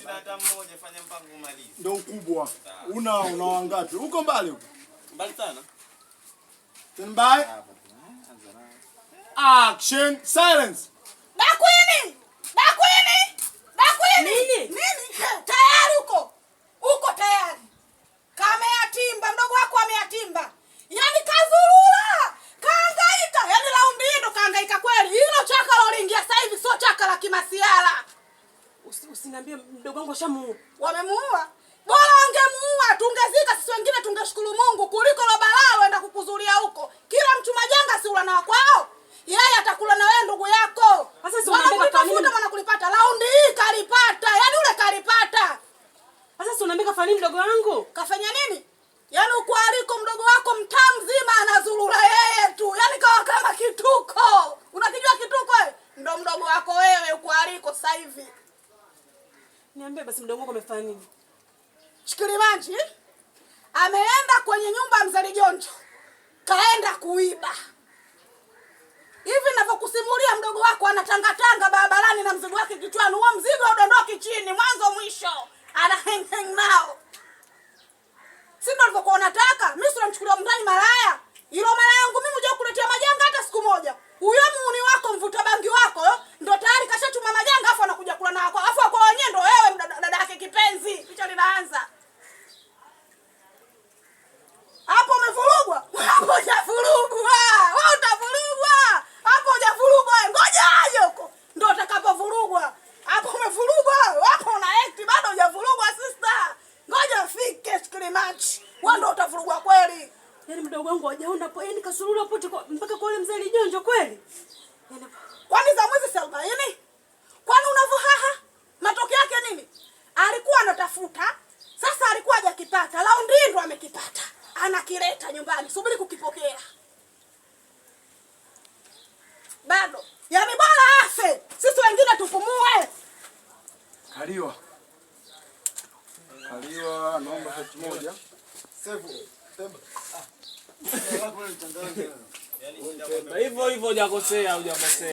Sina hata mmoja, fanya mpango umalize. Ndio ukubwa. Una wangapi? Uko mbali huko. Mbali sana. Stand by. Action. Silence. Dakwini! Dakwini! Dakwini! Nini? Nini? Tayari uko. Uko tayari. Kameatimba, mdogo wako ameatimba. Yaani kazurura. Kaangaika. Yaani raundi hii ndo kaangaika kweli. Hilo chaka lolingia sasa hivi sio chaka la kimasiala. Usiniambie mdogo wangu ashamuua. Wamemuua. Bora wangemuua tungezika sisi wengine tungeshukuru Mungu kuliko lo balaa enda kukuzulia huko. Kila mtu majanga si ula na kwao. Yeye atakula na wewe ndugu yako. Sasa si Wala unaambia kulitafuta kanini? mwana kulipata. Raundi hii kalipata. Yaani ule kalipata. Sasa si unaambia kafanya nini mdogo wangu? Kafanya nini? Yaani uko aliko mdogo wako mtaa mzima anazurura yeye tu. Yaani kawa kama kituko. Unakijua kituko wewe? Ndo mdogo wako wewe uko aliko sasa hivi. Niambie basi mdogo wangu amefanya nini? Shikilimanji ameenda kwenye nyumba ya mzee Jonjo. Kaenda kuiba. Hivi ninavyokusimulia mdogo wako anatangatanga barabarani na mzigo wake kichwani. Huo mzigo udondoki chini mwanzo mwisho. Ana hang hang nao. Si ndio ulivyokuwa unataka? Mimi si unamchukulia mndani malaya. Ilo malaya yangu mimi huja kukuletea majanga hata siku moja. Huyo muuni wako mvuta bangi wako ndo tayari kashachuma majanga afu anakuja kula na wako. Afu kwa wenyewe ndo wewe dada yake kipenzi. Picha linaanza. Hapo umevurugwa? Hapo hujavurugwa. Wewe utavurugwa. Hapo hujavurugwa. Ngoja aje huko. Ndio utakapovurugwa. Hapo umevurugwa. Hapo una act bado hujavurugwa sister. Ngoja afike Shikilimanji. Wewe ndio utavurugwa kweli. Yaani mdogo wangu hajaona po, yaani kasurura pote kwa, mpaka kwa yule mzee Lijonjo kweli. Yaani Kwani za mwizi si 40? Kwani unavohaha? Matokeo yake nini? Alikuwa anatafuta, sasa alikuwa hajakipata. Raundi hii ndo amekipata. Anakileta nyumbani. Subiri kukipokea. Bado. Yaani bora afe. Sisi wengine tupumue. Kaliwa. Kaliwa, naomba shoti moja. Sevu. Temba. Yaani shida Hivyo hivyo hujakosea, hujakosea.